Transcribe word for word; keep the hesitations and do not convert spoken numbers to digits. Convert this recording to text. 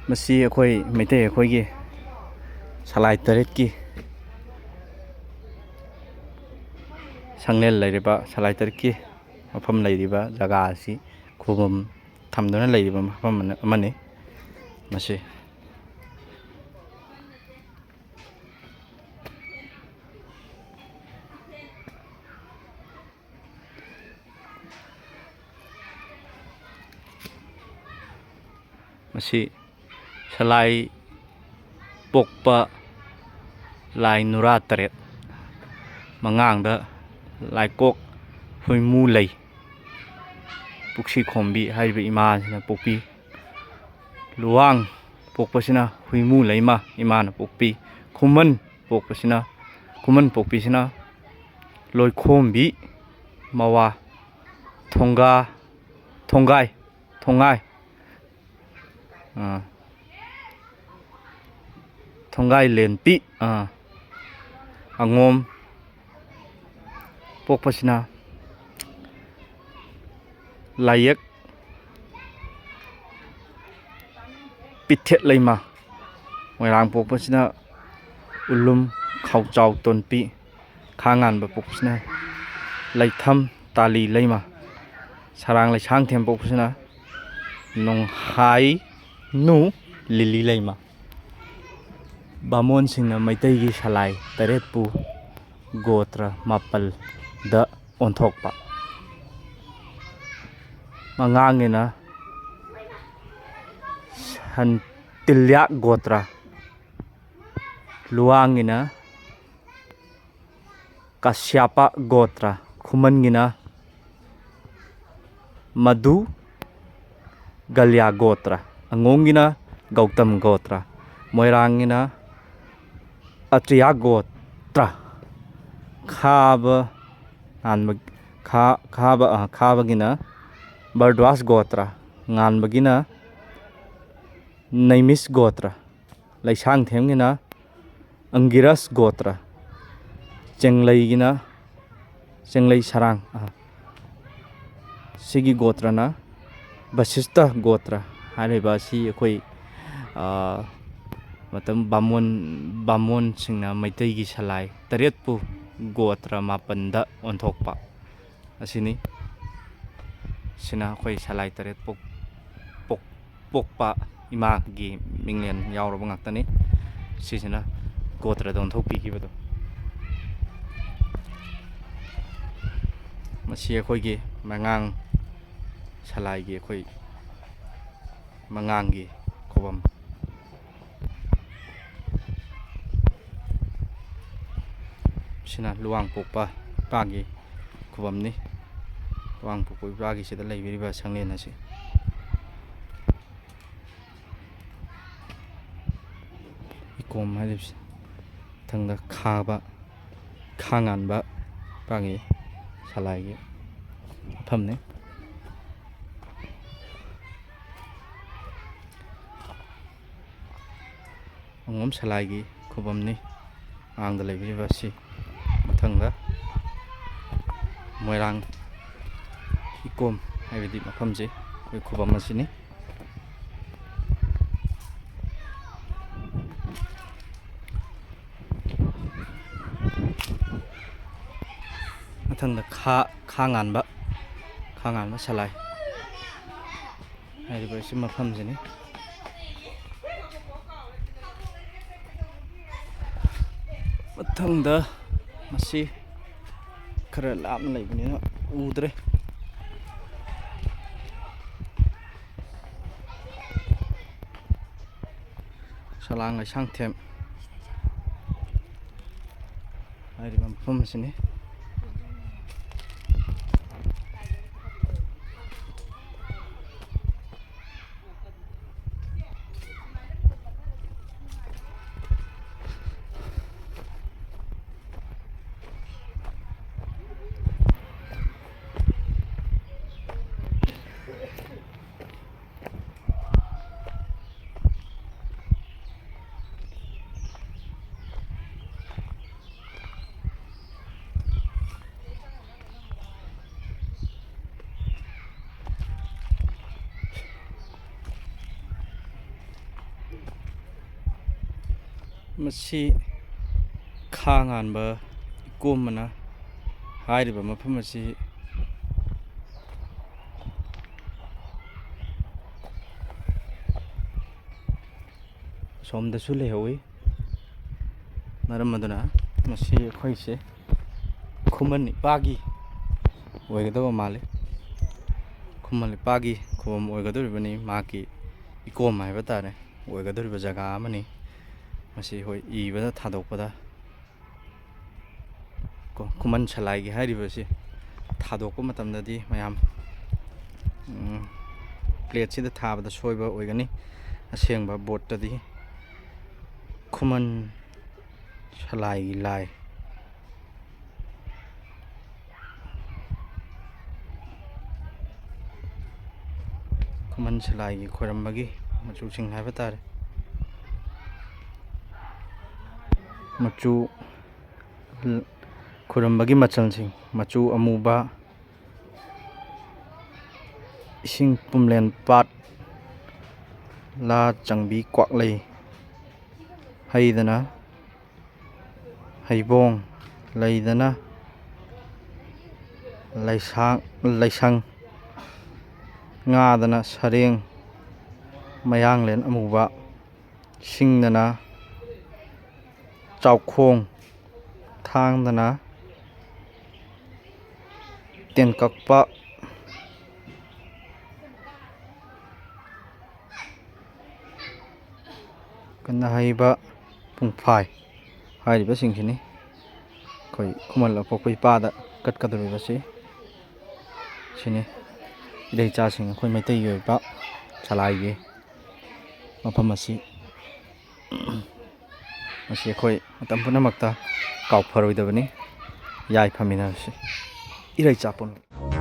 ꯃꯁꯤ ꯑꯩꯈꯣꯏ ꯃꯩꯇꯩ ꯑꯩꯈꯣꯏꯒꯤ ꯁꯂꯥꯏ ꯇꯔꯦꯠꯀꯤ ꯁꯪꯂꯦꯟ ꯂꯩꯔꯤꯕ, ꯁꯂꯥꯏ ꯇꯔꯦꯠꯀꯤ ꯃꯐꯝ ꯂꯩꯔꯤꯕ ꯖꯒꯥ ꯑꯁꯤ ꯈꯨꯕꯝ ꯊꯝꯗꯨꯅ ꯂꯩꯔꯤꯕ ꯃꯐꯝ ꯑꯃꯅꯤ꯫ ꯃꯁꯤ ꯃꯁꯤ ꯁꯂꯥꯏ ꯄꯣꯛꯄ ꯂꯥꯏ ꯅꯨꯔꯥ ꯇꯔꯦꯠ, ꯃꯉꯥꯡꯗ ꯂꯥꯏꯀꯣꯛ ꯍꯨꯏꯃꯨ ꯂꯩ, ꯄꯨꯛꯁꯤ ꯈꯣꯝꯕꯤ ꯍꯥꯏꯔꯤꯕ ꯏꯃꯥꯁꯤꯅ ꯄꯣꯛꯄꯤ꯫ ꯂꯨꯋꯥꯡ ꯄꯣꯛꯄꯁꯤꯅ ꯍꯨꯏꯃꯨ ꯂꯩꯃ ꯏꯃꯥꯅ ꯄꯣꯛꯄꯤ꯫ ꯈꯨꯃꯟ ꯄꯣꯛꯄꯁꯤꯅ, ꯈꯨꯃꯟ ꯄꯣꯛꯄꯤꯁꯤꯅ ꯂꯣꯏꯈꯣꯝꯕꯤ ꯃꯋꯥ, ꯊꯣꯡꯒꯥ, ꯊꯣꯡꯒꯥꯏ, ꯊꯣꯡꯉꯥꯏ, ꯑꯥ, ꯊꯣꯡꯒꯥꯏ ꯂꯦꯟꯄꯤ, ꯑꯥ, ꯑꯉꯣꯝ ꯄꯣꯛꯄꯁꯤꯅ ꯂꯥꯏꯌꯦꯛ ꯄꯤꯊꯦꯠ ꯂꯩꯃ, ꯃꯣꯏꯔꯥꯡ ꯄꯣꯛꯄꯁꯤꯅ ꯎꯂꯨꯝ ꯈꯥꯎꯆꯥꯎ ꯇꯣꯟꯄꯤ, ꯈꯥ ꯉꯥꯟꯕ ꯄꯣꯛꯄꯁꯤꯅ ꯂꯩꯊꯝ ꯇꯥꯂꯤ ꯂꯩꯃ, ꯁꯔꯥꯡ ꯂꯩꯁꯥꯡꯊꯦꯝ ꯄꯣꯛꯄꯁꯤꯅ ꯅꯣꯡꯍꯥꯏꯅꯨ ꯂꯤꯂꯤ ꯂꯩꯃ꯫ ꯕꯥꯃꯣꯟꯁꯤꯡꯅ ꯃꯩꯇꯩꯒꯤ ꯁꯂꯥꯏ ꯇꯔꯦꯠꯄꯨ ꯒꯣꯇ꯭ꯔ ꯃꯥꯄꯜꯗ ꯑꯣꯟꯊꯣꯛꯄ꯫ ꯃꯉꯥꯡꯒꯤꯅ ꯁꯟꯇꯤꯜꯌꯥ ꯒꯣꯇ꯭ꯔ, ꯂꯨꯋꯥꯡꯒꯤꯅ ꯀꯁ꯭ꯌꯥꯄ ꯒꯣꯇ꯭ꯔ, ꯈꯨꯃꯟꯒꯤꯅ ꯃꯗꯨ ꯒꯂ꯭ꯌꯥ ꯒꯣꯇ꯭ꯔ, ꯑꯉꯣꯝꯒꯤꯅ ꯒꯧꯇꯝ ꯒꯣꯇ꯭ꯔ, ꯃꯣꯏꯔꯥꯡꯒꯤꯅ ꯑꯇ꯭ꯔꯤꯌꯥ ꯒꯣꯇ꯭ꯔ, ꯈꯥꯕ ꯉꯥꯟꯕ, ꯈꯥ-, ꯈꯥꯕ, ꯑ, ꯈꯥꯕꯒꯤꯅ ꯚꯔꯗ꯭ꯋꯥꯖ ꯒꯣꯇ꯭ꯔ, ꯉꯥꯟꯕꯒꯤꯅ ꯅꯩꯃꯤꯁ ꯒꯣꯇ꯭ꯔ, ꯂꯩꯁꯥꯡꯊꯦꯝꯒꯤꯅ ꯑꯪꯒꯤꯔꯁ ꯒꯣꯇ꯭ꯔ, ꯆꯦꯡꯂꯩꯒꯤꯅ ꯆꯦꯡꯂꯩ ꯁꯔꯥꯡ, ꯑ, ꯁꯤꯒꯤ ꯒꯣꯇ꯭ꯔꯅ ꯕꯁꯤꯁꯇ ꯒꯣꯇ꯭ꯔ ꯍꯥꯏꯔꯤꯕ ꯑꯁꯤ ꯑꯩꯈꯣꯏ ꯑꯥ, ꯃꯇꯝ ꯕꯥꯃꯣꯟ, ꯕꯥꯃꯣꯟꯁꯤꯡꯅ ꯃꯩꯇꯩꯒꯤ ꯁꯂꯥꯏ ꯇꯔꯦꯠꯄꯨ ꯒꯣꯇ꯭ꯔ ꯃꯥꯄꯟꯗ ꯑꯣꯟꯊꯣꯛꯄ ꯑꯁꯤꯅꯤ꯫ ꯁꯤꯅ ꯑꯩꯈꯣꯏ ꯁꯂꯥꯏ ꯇꯔꯦꯠ ꯄꯣꯛ-, ꯄꯣꯛ-, ꯄꯣꯛꯄ ꯏꯃꯥꯒꯤ ꯃꯤꯡꯂꯦꯟ ꯌꯥꯎꯔꯕ ꯉꯥꯛꯇꯅꯤ꯫ ꯁꯤꯁꯤꯅ ꯒꯣꯇ꯭ꯔꯗ ꯑꯣꯟꯊꯣꯛꯄꯤꯈꯤꯕꯗꯣ꯫ ꯃꯁꯤ ꯑꯩꯈꯣꯏꯒꯤ ꯃꯉꯥꯡ ꯁꯂꯥꯏꯒꯤ ꯑꯩꯈꯣꯏ ꯃꯉꯥꯡꯒꯤ ꯈꯨꯕꯝ꯫ ꯁꯤꯅ ꯂꯨꯋꯥꯡ ꯄꯣꯛꯄ ꯏꯄꯥꯒꯤ ꯈꯨꯕꯝꯅꯤ꯫ ꯂꯨꯋꯥꯡ ꯄꯣꯛꯄ ꯏꯄꯥꯒꯤꯁꯤꯗ ꯂꯩꯕꯤꯔꯤꯕ ꯁꯪꯂꯦꯟ ꯑꯁꯤ꯫ ꯏꯀꯣꯝ ꯍꯥꯏꯔꯤꯕꯁꯤ ꯃꯊꯪꯗ ꯈꯥꯕ, ꯈꯥ ꯉꯥꯟꯕ ꯏꯄꯥꯒꯤ ꯁꯂꯥꯏꯒꯤ ꯃꯐꯝꯅꯤ꯫ ꯑꯉꯣꯝ ꯁꯂꯥꯏꯒꯤ ꯈꯨꯕꯝꯅꯤ꯫ ꯃꯥꯡꯗ ꯂꯩꯕꯤꯔꯤꯕ ꯑꯁꯤ꯫ ꯃꯊꯪꯗ ꯃꯣꯏꯔꯥꯡ ꯏꯀꯣꯝ ꯍꯥꯏꯕꯗꯤ ꯃꯐꯝꯁꯦ ꯑꯩꯈꯣꯏ ꯈꯨꯕꯝ ꯑꯁꯤꯅꯤ꯫ ꯃꯊꯪꯗ ꯈꯥ, ꯈꯥ ꯉꯥꯟꯕ, ꯈꯥ ꯉꯥꯟꯕ ꯁꯂꯥꯏ ꯍꯥꯏꯔꯤꯕ ꯑꯁꯤ ꯃꯐꯝꯁꯤꯅꯤ꯫ ꯃꯊꯪꯗ ꯃꯁꯤ ꯈꯔ ꯂꯥꯞꯅ ꯂꯩꯕꯅꯤꯅ ꯎꯗ꯭ꯔꯦ꯫ ꯁꯂꯥꯡ ꯂꯩꯁꯥꯡꯊꯦꯝ ꯍꯥꯏꯔꯤꯕ ꯃꯐꯝ ꯑꯁꯤꯅꯤ꯫ ꯃꯁꯤ ꯈꯥ ꯉꯥꯟꯕ ꯏꯀꯣꯝꯕꯅ ꯍꯥꯏꯔꯤꯕ ꯃꯐꯝ ꯑꯁꯤ ꯑꯁꯣꯝꯗꯁꯨ ꯂꯩꯍꯧꯋꯤ꯫ ꯃꯔꯝ ꯑꯗꯨꯅ ꯃꯁꯤ ꯑꯩꯈꯣꯏꯁꯦ ꯈꯨꯃꯟ ꯏꯄꯥꯒꯤ ꯑꯣꯏꯒꯗꯕ ꯃꯥꯜꯂꯤ꯫ ꯈꯨꯃꯟ ꯏꯄꯥꯒꯤ ꯈꯨꯕꯝ ꯑꯣꯏꯒꯗꯧꯔꯤꯕꯅꯤ, ꯃꯍꯥꯛꯀꯤ ꯏꯀꯣꯝ ꯍꯥꯏꯕ ꯇꯥꯔꯦ, ꯑꯣꯏꯒꯗꯧꯔꯤꯕ ꯖꯒꯥ ꯑꯃꯅꯤ꯫ ꯃꯁꯤ ꯍꯣꯏ ꯏꯕꯗ ꯊꯥꯗꯣꯛꯄꯗ ꯀꯣ, ꯈꯨꯃꯟ ꯁꯂꯥꯏꯒꯤ ꯍꯥꯏꯔꯤꯕꯁꯤ ꯊꯥꯗꯣꯛꯄ ꯃꯇꯝꯗꯗꯤ ꯃꯌꯥꯝ, ꯎꯝ, ꯄ꯭ꯂꯦꯠꯁꯤꯗ ꯊꯥꯕꯗ ꯁꯣꯏꯕ ꯑꯣꯏꯒꯅꯤ꯫ ꯑꯁꯦꯡꯕ ꯕꯣꯠꯇꯗꯤ ꯈꯨꯃꯟ ꯁꯂꯥꯏꯒꯤ ꯂꯥꯏ, ꯈꯨꯃꯟ ꯁꯂꯥꯏꯒꯤ ꯈꯣꯏꯔꯝꯕꯒꯤ ꯃꯆꯨꯁꯤꯡ ꯍꯥꯏꯕ ꯇꯥꯔꯦ꯫ ꯃꯆꯨ, ꯈꯨꯔꯨꯝꯕꯒꯤ ꯃꯆꯜꯁꯤꯡ: ꯃꯆꯨ ꯑꯃꯨꯕ, ꯏꯁꯤꯡ ꯄꯨꯝꯂꯦꯟ ꯄꯥꯠ, ꯂꯥ ꯆꯪꯕꯤ ꯀ꯭ꯋꯥꯛꯂꯩ, ꯍꯩꯗꯅ ꯍꯩꯕꯣꯡ, ꯂꯩꯗꯅ ꯂꯩꯁꯥꯡ, ꯂꯩꯁꯪ, ꯉꯥꯗꯅ ꯁꯔꯦꯡ, ꯃꯌꯥꯡꯂꯦꯟ ꯑꯃꯨꯕ, ꯁꯤꯡꯗꯅ ꯆꯥꯎꯈꯣꯡ, ꯊꯥꯡꯗꯅ ꯇꯦꯟꯀꯛꯄ, ꯀꯅꯥꯍꯩꯕ ꯄꯨꯡꯐꯥꯏ ꯍꯥꯏꯔꯤꯕꯁꯤꯡꯁꯤꯅꯤ ꯑꯩꯈꯣꯏ ꯈꯨꯃꯟ ꯂꯧꯊꯣꯛꯄ ꯏꯄꯥꯗ ꯀꯠꯀꯗꯧꯔꯤꯕꯁꯤ꯫ ꯁꯤꯅꯤ ꯏꯔꯩꯆꯥꯁꯤꯡ ꯑꯩꯈꯣꯏ ꯃꯩꯇꯩꯒꯤ ꯑꯣꯏꯕ ꯁꯂꯥꯏꯒꯤ ꯃꯐꯝ ꯑꯁꯤ꯫ ꯃꯁꯤ ꯑꯩꯈꯣꯏ ꯃꯇꯝ ꯄꯨꯝꯅꯃꯛꯇ ꯀꯥꯎꯐꯔꯣꯏꯗꯕꯅꯤ꯫ ꯌꯥꯏꯐꯃꯤꯟꯅꯔꯁꯤ ꯏꯔꯩꯆꯥ ꯄꯨꯝꯅꯃꯛ꯫